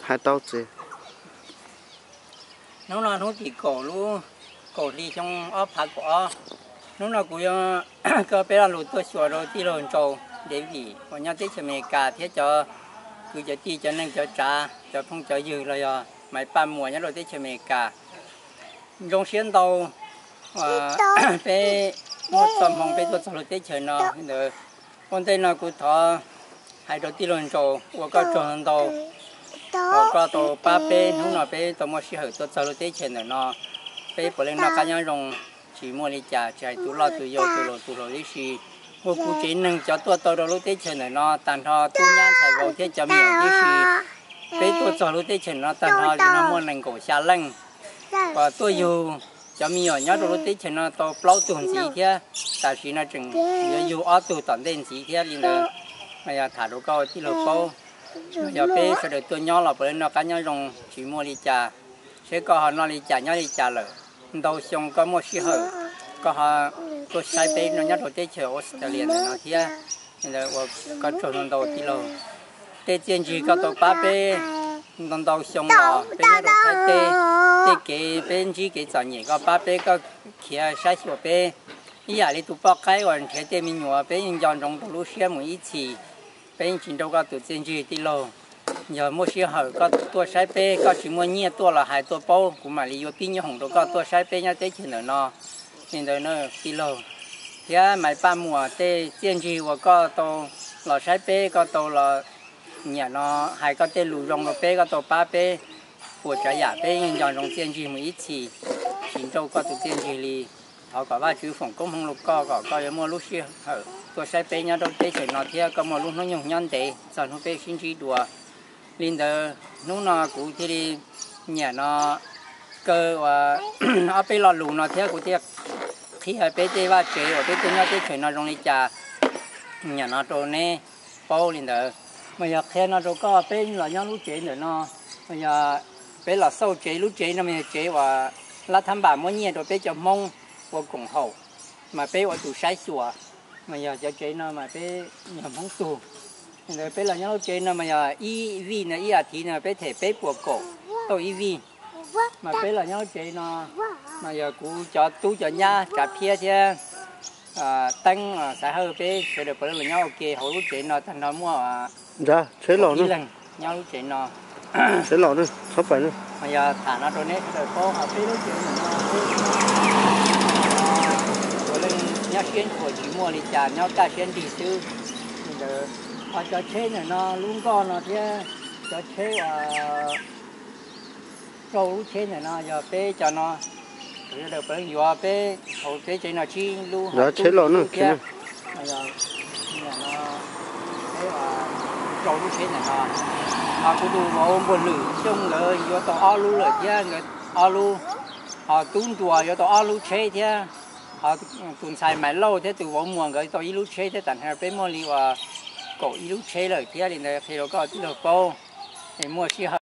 Hais tau txiv. Hnub no hnub tim kaum lub kaum hli xyoo ob phav kaum ob. Hnub no kuv yuav koj peb lo lus tuaj xyuas rau tij laug Ntsau David uas nyob teb chaws Amelikas thiab cov kwv cov tij cov neej cov tsav cov phooj cov ywg los yog Maiv Paj Muas nyob rau teb chaws Amelikas. Zoo siab ntau peb muaj txoj hmoo peb tuaj txog lub teb chaws no ntawd. Ua ntej no kuv thov hais rau tij laug Ntsau ua koj tsaug ntau uas koj tau pab peb hnub no peb tau muaj sij hawm tuaj txog lub teb chaws ntawm no. Peb puav leej noj qab nyob zoo tsis muaj li cas, tsis hais tus loj tus yau tus laus tus hluas tib si. Ua kuv tsev neeg cov tuaj tau rau lub teb chaws ntawm no tag nrho tub nyab ntxhais vauv thiab cov me nyuam tib si. Peb tuaj txog lub teb chaws no tag nrho li no muaj nees nkaum xya leej uas tuaj yug cov me nyuam nyob rau lub teb chaws no tau plaub tug ntxiv thiab tam sim no tseem yuav yug ob tug tom ntej ntxiv thiab li ntawd. Mas yog tham rau koj ua tij laug paub, yog peb sawv daws tuaj nyob los puav leej noj qab nyob zoo tsis muaj li cas. Seb koj ho noj li cas nyob li cas lawm, ntau xyoo koj muaj sij hawm koj ho tuaj saib peb no nyob rau teb chaws Australia ntawm no thiab. Li ntawd ua koj tsaug ntau tij laug. Tej txiaj ntsig koj tau pab peb ntau ntau xyoo los peb nyob rau Thaib teb, tej kev peb ntsib kev txom nyem koj pab peb koj khiav saib xyuas peb. Ib yam li tus poj qaib uas nrhiav tej me nyuam peb yeej nco ntsoov rau lub siab mus ib txhis. Peb yeej tsis nrauj koj tus txiaj ntsig tij laug. Yog muaj sij hawm koj tuaj saib peb, koj tsis muaj nyiaj tuaj los hais tuaj paub kuv mam li yuav pib nyob hoom rau koj tuaj saib peb nyob teb chaws ntawm no. Li ntawd tij laug, thiab Maiv Paj Muas tej txiaj ntsig uas koj tau los saib peb koj tau los nyiam no hais koj tej lus zoo rau peb koj tau pab peb puas tsav yam peb yeej nco ntsoov txiaj ntsig mus ib txhis. Tsis nrauj koj tus txiaj ntsig li. Thov kom Vajtswv foom koob hmoov rau koj kom koj yuav muaj lub sij hawm tuaj saib peb nyob rau teb chaws no thiab koj muaj lub hnub nyoog nyob ntev txog hnub peb sib ntsib dua. Li ntawd hnub no kuv thiaj li nyiam no kaw uas ob peb lo lus no thiab kuv thiaj qhia peb tej vaj tsev uas peb tuaj nyob teb chaws no zoo li cas nyiam no rau neb paub li ntawd. Mas yog qhia no rau koj peb los nyob lub tsev ntawm no, mas yog peb los xauj tsev lub tsev no mas yog tsev uas lab thab npam muab nyiaj rau peb cov Hmoob ua koom haum, mas peb ua tus saib xyuas. Mas yog cov tsev no mas peb yog Hmoob tug. Li ntawd peb los nyob lub tsev no mas yog ib vij no ib as thiv no peb them peb puas kaum tauj ib vij. Mas peb los nyob lub tsev no mas yog kuv cov tub cov nyab Tsav Phiab thiab Teeb Xaiv Hawj peb sawv daws puav leej los nyob ua ke hauv lub tsev no tag nrho muaj ib leeg nyob lub tsev no. Mas yog tham no rau neb sawv daws paub hais peb lub tsev ntawm no puav leej nyob siab ntshua tsis muaj li cas nyob kaj siab nrig xwb. Li ntawd ho cov tsheb ntawm no lub nkoj no thiab cov tsheb uas rau lub tsheb ntawm no yog peb cov no, sawv daws puav leej yuav peb hauv peb tsev no tsib lub thiab. Rau lub tsheb ntawm no, ho kuv tus vauv Npuag Lwm Xyooj nkawd yuav tau ob lub lawm thiab nkawd ob lub, ho Tub Nruas yuav tau ob lub tsheb thiab, ho tus ntxhais Maiv Lauj thiab tus vauv Muas nkawd tau ib lub tsheb thiab. Tam sim no peb muaj li uas kaum ib lub tsheb lawm thiab. Li ntawd qhia rau koj tij laug paub, es muaj sij hawm